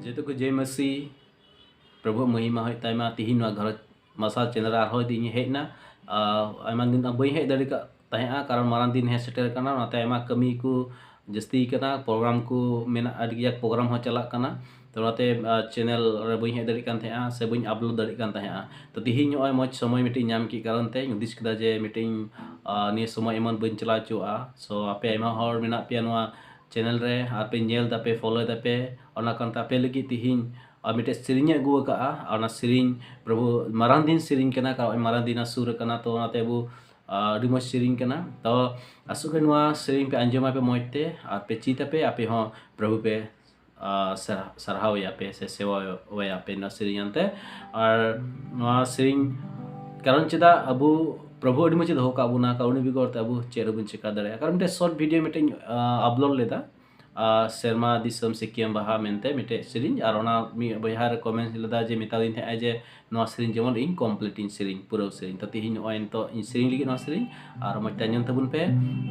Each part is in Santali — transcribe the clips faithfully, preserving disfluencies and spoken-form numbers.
ᱡᱚᱛᱚ ᱠᱚ ᱡᱚᱭ ᱢᱟᱹᱥᱤ, ᱯᱨᱚᱵᱷᱩ ᱢᱚᱦᱤᱢᱟ ᱦᱩᱭᱩᱜ ᱛᱟᱭᱢᱟ᱾ ᱛᱤᱦᱤᱧ ᱱᱚᱣᱟ ᱜᱷᱟᱨᱚᱸᱡᱽ ᱢᱟᱨᱥᱟᱞ ᱪᱮᱱᱮᱞ ᱨᱮ ᱟᱨᱦᱚᱸ ᱤᱧ ᱦᱮᱡ ᱮᱱᱟ᱾ ᱟᱨ ᱟᱭᱢᱟ ᱫᱤᱱ ᱵᱟᱹᱧ ᱦᱮᱡ ᱫᱟᱲᱮ ᱠᱟᱜ ᱛᱟᱦᱮᱸᱜᱼᱟ, ᱠᱟᱨᱚᱱ ᱢᱟᱨᱟᱝ ᱫᱤᱱ ᱦᱮᱡ ᱥᱮᱴᱮᱨ ᱠᱟᱱᱟ, ᱚᱱᱟᱛᱮ ᱟᱭᱢᱟ ᱠᱟᱹᱢᱤ ᱠᱚ ᱡᱟᱹᱥᱛᱤ ᱠᱟᱱᱟ, ᱯᱨᱳᱜᱨᱟᱢ ᱠᱚ ᱢᱮᱱᱟᱜᱼᱟ, ᱟᱹᱰᱤ ᱠᱟᱡᱟᱠ ᱯᱨᱳᱜᱨᱟᱢ ᱦᱚᱸ ᱪᱟᱞᱟᱜ ᱠᱟᱱᱟ᱾ ᱛᱚ ᱚᱱᱟᱛᱮ, ᱟᱨ, ᱪᱮᱱᱮᱞ ᱨᱮ ᱵᱟᱹᱧ ᱦᱮᱡ ᱫᱟᱲᱮᱭᱟᱜ ᱠᱟᱱ ᱛᱟᱦᱮᱸᱜᱼᱟ ᱥᱮ ᱵᱟᱹᱧ ᱟᱯᱞᱳᱰ ᱫᱟᱲᱮᱭᱟᱜ ᱠᱟᱱ ᱛᱟᱦᱮᱸᱜᱼᱟ᱾ ᱛᱚ ᱛᱤᱦᱤᱧ ᱱᱚᱜᱼᱚᱭ ᱢᱚᱡᱽ ᱥᱚᱢᱚᱭ ᱢᱤᱫᱴᱤᱡ ᱧᱟᱢ ᱠᱮᱫ ᱠᱟᱨᱚᱱ ᱛᱮ ᱤᱧ ᱦᱩᱫᱤᱥ ᱠᱮᱫᱟ ᱡᱮ ᱢᱤᱫᱴᱤᱡ, ᱟᱨ, ᱱᱤᱭᱟᱹ ᱥᱚᱢᱚᱭ ᱮᱢᱚᱱ ᱵᱟᱹᱧ ᱪᱟᱞᱟᱣ ᱦᱚᱪᱚᱣᱟᱜᱼᱟ᱾ ᱥᱳ ᱟᱯᱮ ᱟᱭᱢᱟ ᱦᱚᱲ ᱢᱮᱱᱟᱜ ᱯᱮᱭᱟ ᱱᱚᱣᱟ ᱪᱮᱱᱮᱞ ᱨᱮ, ᱟᱨ ᱯᱮ ᱧᱮᱞ ᱫᱟᱯᱮ, ᱯᱷᱳᱞᱳᱭ ᱫᱟᱯᱮ, ᱚᱱᱟ ᱠᱟᱨᱚᱱ ᱛᱮ ᱟᱯᱮ ᱞᱟᱹᱜᱤᱫ ᱛᱤᱦᱤᱧ, ᱟᱨ, ᱢᱤᱫᱴᱮᱡ ᱥᱮᱨᱮᱧ ᱤᱧ ᱟᱹᱜᱩ ᱟᱠᱟᱫᱼᱟ᱾ ᱟᱨ ᱚᱱᱟ ᱥᱮᱨᱮᱧ ᱯᱨᱚᱵᱷᱩ ᱢᱟᱨᱟᱝ ᱫᱤᱱ ᱥᱮᱨᱮᱧ ᱠᱟᱱᱟ, ᱠᱟᱨᱚᱱ ᱱᱚᱜᱼᱚᱭ ᱢᱟᱨᱟᱝ ᱫᱤᱱ ᱥᱩᱨ ᱟᱠᱟᱱᱟ, ᱛᱚ ᱚᱱᱟᱛᱮ ᱟᱵᱚ, ᱟᱨ, ᱟᱹᱰᱤ ᱢᱚᱡᱽ ᱥᱮᱨᱮᱧ ᱠᱟᱱᱟ᱾ ᱛᱚ ᱟᱥᱚᱜ ᱠᱟᱹᱱᱟᱹᱧ ᱱᱚᱣᱟ ᱥᱮᱨᱮᱧ ᱯᱮ ᱟᱸᱡᱚᱢᱟ ᱯᱮ ᱢᱚᱡᱽ ᱛᱮ, ᱟᱨ ᱯᱮ ᱪᱮᱫ ᱟᱯᱮ, ᱟᱯᱮ ᱦᱚᱸ ᱯᱨᱚᱵᱷᱩ ᱯᱮ, ᱟᱨ, ᱥᱟᱨ-, ᱥᱟᱨᱦᱟᱣ ᱮᱭᱟ ᱯᱮ ᱥᱮ ᱥᱮᱵᱟ ᱮᱭᱟ ᱯᱮ ᱱᱚᱣᱟ ᱥᱮᱨᱮᱧ ᱟᱱᱛᱮ᱾ ᱟᱨ ᱱᱚᱣᱟ ᱥᱮᱨᱮᱧ ᱠᱟᱨᱚᱱ ᱪᱮᱫᱟᱜ ᱟᱵᱚ ᱯᱨᱚᱵᱷᱩ ᱟᱹᱰᱤ ᱢᱚᱡᱽ ᱮ ᱫᱚᱦᱚ ᱠᱟᱜ ᱵᱚᱱᱟ, ᱠᱟᱨᱚᱱ ᱩᱱᱤ ᱵᱮᱜᱚᱨ ᱛᱮ ᱟᱵᱚ ᱪᱮᱫ ᱨᱮᱵᱚᱱ ᱪᱮᱠᱟ ᱫᱟᱲᱮᱭᱟᱜᱼᱟ᱾ ᱠᱟᱨᱚᱱ ᱢᱤᱫᱴᱮᱡ ᱥᱚᱨᱴ ᱵᱷᱤᱰᱤᱭᱳ ᱢᱤᱫᱴᱮᱡ, ᱟᱨ, ᱟᱯᱞᱳᱰ ᱞᱮᱫᱟ, ᱟᱨ, ᱥᱮᱨᱢᱟ ᱫᱤᱥᱚᱢ ᱥᱤᱠᱤᱢ ᱵᱟᱦᱟ ᱢᱮᱱᱛᱮ ᱢᱤᱫᱴᱮᱡ ᱥᱮᱨᱮᱧ, ᱟᱨ ᱚᱱᱟ ᱢᱤᱫ ᱵᱚᱭᱦᱟ ᱨᱮ ᱠᱚᱢᱮᱱᱴ ᱞᱮᱫᱟ ᱡᱮ ᱢᱮᱛᱟᱫᱤᱧ ᱛᱟᱦᱮᱸᱜᱼᱟᱭ ᱡᱮ ᱱᱚᱣᱟ ᱥᱮᱨᱮᱧ ᱡᱮᱢᱚᱱ ᱤᱧ ᱠᱚᱢᱯᱞᱤᱴ ᱤᱧ ᱥᱮᱨᱮᱧ, ᱯᱩᱨᱟᱹᱣ ᱥᱮᱨᱮᱧ᱾ ᱛᱚ ᱛᱤᱦᱤᱧ ᱱᱚᱜᱼᱚᱭ ᱱᱤᱛᱚᱜ ᱤᱧ ᱥᱮᱨᱮᱧ ᱞᱟᱹᱜᱤᱫ ᱱᱚᱣᱟ ᱥᱮᱨᱮᱧ, ᱟᱨ ᱢᱚᱡᱽ ᱛᱮ ᱟᱸᱡᱚᱢ ᱛᱟᱵᱚᱱ ᱯᱮ,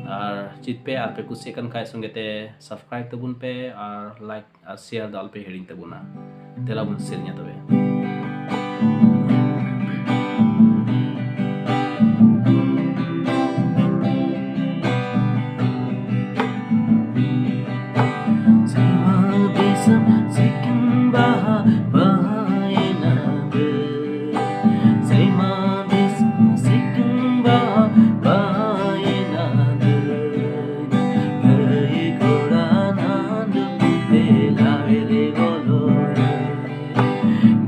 ᱟᱨ ᱪᱮᱫ ᱯᱮ, ᱟᱨ ᱯᱮ ᱠᱩᱥᱤᱭᱟᱜ ᱠᱟᱱ ᱠᱷᱟᱡ ᱥᱚᱸᱜᱮ ᱛᱮ ᱥᱟᱵᱥᱠᱨᱟᱭᱤᱵ ᱛᱟᱵᱚᱱ ᱯᱮ, ᱟᱨ ᱞᱟᱭᱤᱠ ᱟᱨ ᱥᱮᱭᱟᱨ ᱫᱚ ᱟᱞᱚᱯᱮ ᱦᱤᱲᱤᱧ ᱛᱟᱵᱚᱱᱟ᱾ ᱫᱮᱞᱟ ᱵᱚᱱ ᱥᱮᱨᱮᱧᱟ ᱛᱚᱵᱮ᱾ ᱥᱮᱨᱢᱟ ᱫᱤᱥᱚᱢ ᱥᱤᱠᱤᱢ ᱵᱟᱦᱟ ᱵᱟᱦᱟᱭᱮᱱᱟ ᱫᱟᱹᱭ᱾ ᱥᱮᱨᱢᱟ ᱫᱤᱥᱚᱢ ᱥᱤᱠᱤᱢ ᱵᱟᱦᱟ ᱵᱟᱦᱟᱭᱮᱱᱟ ᱫᱟᱹᱭ᱾ ᱜᱟᱹᱭ ᱜᱷᱚᱲᱟ ᱱᱟᱫᱩ ᱛᱮ ᱞᱟᱣᱮᱨᱮ ᱵᱚᱞᱚᱭᱮ᱾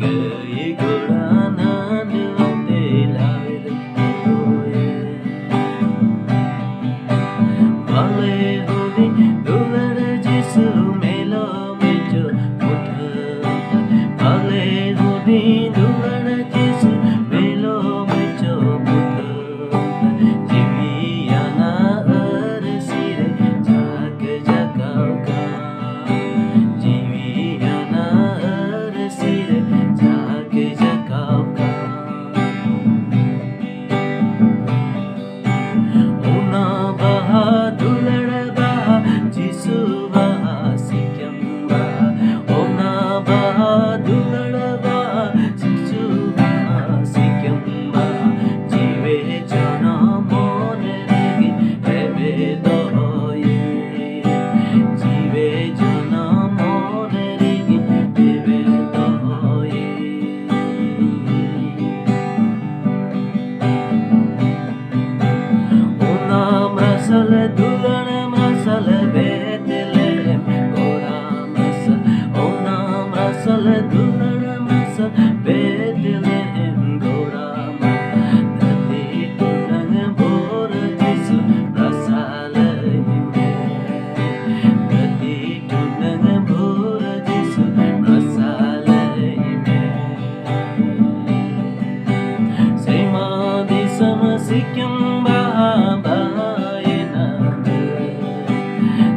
ᱜᱟᱹᱭ ᱜᱷᱚᱲᱟ ᱱᱟᱫᱩ ᱛᱮ ᱞᱟᱣᱮᱨᱮ ᱵᱚᱞᱚᱭᱮ᱾ ᱵᱟᱞᱮ ᱦᱩᱰᱤᱧ ᱫᱩᱞᱟᱹᱲ ᱡᱤᱥᱩ ᱢᱮᱞᱚ ᱢᱮᱪᱚ ᱢᱩᱴᱷᱟᱹᱱ᱾ ᱵᱟᱞᱮ ᱦᱩᱰᱤᱧ ᱫᱩᱞᱟᱹᱲ ᱡᱤᱥᱩ ᱢᱮᱞᱚ ᱢᱮᱪᱚ ᱢᱩᱴᱷᱟᱹᱱ᱾ ᱡᱤᱣᱤᱭᱟᱱᱟ ᱟᱹᱨᱥᱤ ᱨᱮ ᱡᱟᱜᱽ ᱡᱟᱜᱟᱣ ᱠᱟᱱ᱾ ᱡᱤᱣᱤᱭᱟᱱᱟ ᱟᱹᱨᱥᱤ ᱨᱮ ᱡᱟᱜᱽ ᱡᱟᱜᱟᱣ ᱠᱟᱱ᱾ ᱚᱱᱟ ᱵᱟᱦᱟ ᱫᱩᱞᱟᱹᱲ ᱵᱟᱦᱟ, ᱡᱤᱥᱩ ᱵᱟᱦᱟ, ᱥᱤᱠᱮᱢ ᱵᱟᱦᱟ, ᱚᱱᱟ ᱥᱟᱞᱮ ᱫᱩᱞᱟᱹᱲ ᱢᱟᱨᱥᱟᱞ ᱵᱮᱛᱞᱮᱦᱮᱢ ᱜᱚᱲᱟ ᱢᱟ᱾ ᱫᱷᱟᱹᱨᱛᱤ ᱴᱩᱰᱟᱹᱝ ᱵᱷᱳᱨ ᱡᱤᱥᱩ ᱨᱟᱥᱟ ᱞᱟᱹᱭ ᱢᱮ᱾ ᱫᱷᱟᱹᱨᱛᱤ ᱴᱩᱰᱟᱹᱝ ᱵᱷᱳᱨ ᱡᱤᱥᱩ ᱨᱟᱥᱟ ᱞᱟᱹᱭ ᱢᱮ᱾ ᱥᱮᱢᱟ ᱫᱤᱥᱚᱢ ᱥᱤᱠᱮᱢ ᱵᱟᱦᱟ ᱵᱟᱦᱟᱭᱮᱱᱟ᱾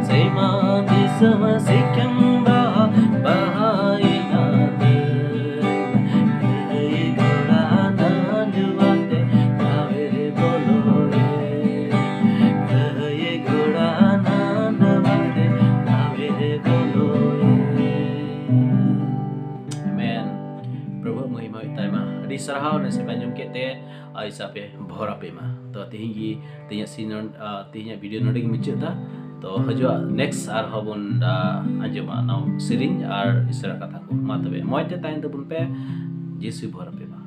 ᱥᱮᱢᱟ ᱫᱤᱥᱚᱢ ᱥᱤᱠᱮᱢ ᱵᱟᱦᱟ ᱵᱟᱦᱟᱭᱮᱱᱟ᱾ ᱜᱟᱹᱭ ᱜᱷᱚᱲᱟ ᱱᱟᱰᱣᱟᱛᱮ ᱫᱟᱣᱮᱨ ᱵᱚᱞᱚᱭᱮ᱾ ᱜᱟᱹᱭ ᱜᱷᱚᱲᱟ ᱱᱟᱰᱣᱟᱛᱮ ᱫᱟᱣᱮᱨ ᱵᱚᱞᱚᱭᱮ᱾ ᱟᱢᱮᱱ᱾ ᱯᱨᱚᱵᱷᱩ ᱢᱚᱦᱤᱢᱟ ᱦᱩᱭᱩᱜ ᱛᱟᱭᱢᱟ᱾ ᱟᱹᱰᱤ ᱥᱟᱨᱦᱟᱣ ᱱᱚᱣᱟ ᱥᱮᱨᱮᱧ ᱟᱸᱡᱚᱢ ᱠᱮᱫ ᱛᱮ᱾ ᱟᱨ ᱤᱥᱟ ᱯᱮ ᱵᱷᱚᱨ ᱟᱯᱮ ᱢᱟ᱾ ᱛᱚ ᱛᱮᱦᱮᱧ ᱜᱮ ᱛᱮᱦᱮᱧᱟᱜ ᱥᱤᱱ ᱱᱚᱰ-, ᱟ, ᱛᱮᱦᱮᱧᱟᱜ ᱵᱷᱤᱰᱤᱭᱳ ᱱᱚᱰᱮ ᱜᱮ ᱢᱩᱪᱟᱹᱫ ᱫᱟ᱾ ᱛᱚ ᱦᱤᱡᱩᱜᱼᱟ ᱱᱮᱠᱥᱴ ᱟᱨᱦᱚᱸ ᱵᱚᱱ, ᱟ, ᱟᱸᱡᱚᱢᱟ ᱱᱚᱣᱟ ᱥᱮᱨᱮᱧ ᱟᱨ ᱤᱥᱟᱹᱨᱟ ᱠᱟᱛᱷᱟ ᱠᱚ᱾ ᱢᱟ ᱛᱚᱵᱮ ᱢᱚᱡᱽ ᱛᱮ ᱛᱟᱦᱮᱱ ᱛᱟᱵᱚᱱ ᱯᱮ᱾ ᱡᱤᱥᱩ ᱵᱷᱚᱨ ᱟᱯᱮ ᱢᱟ᱾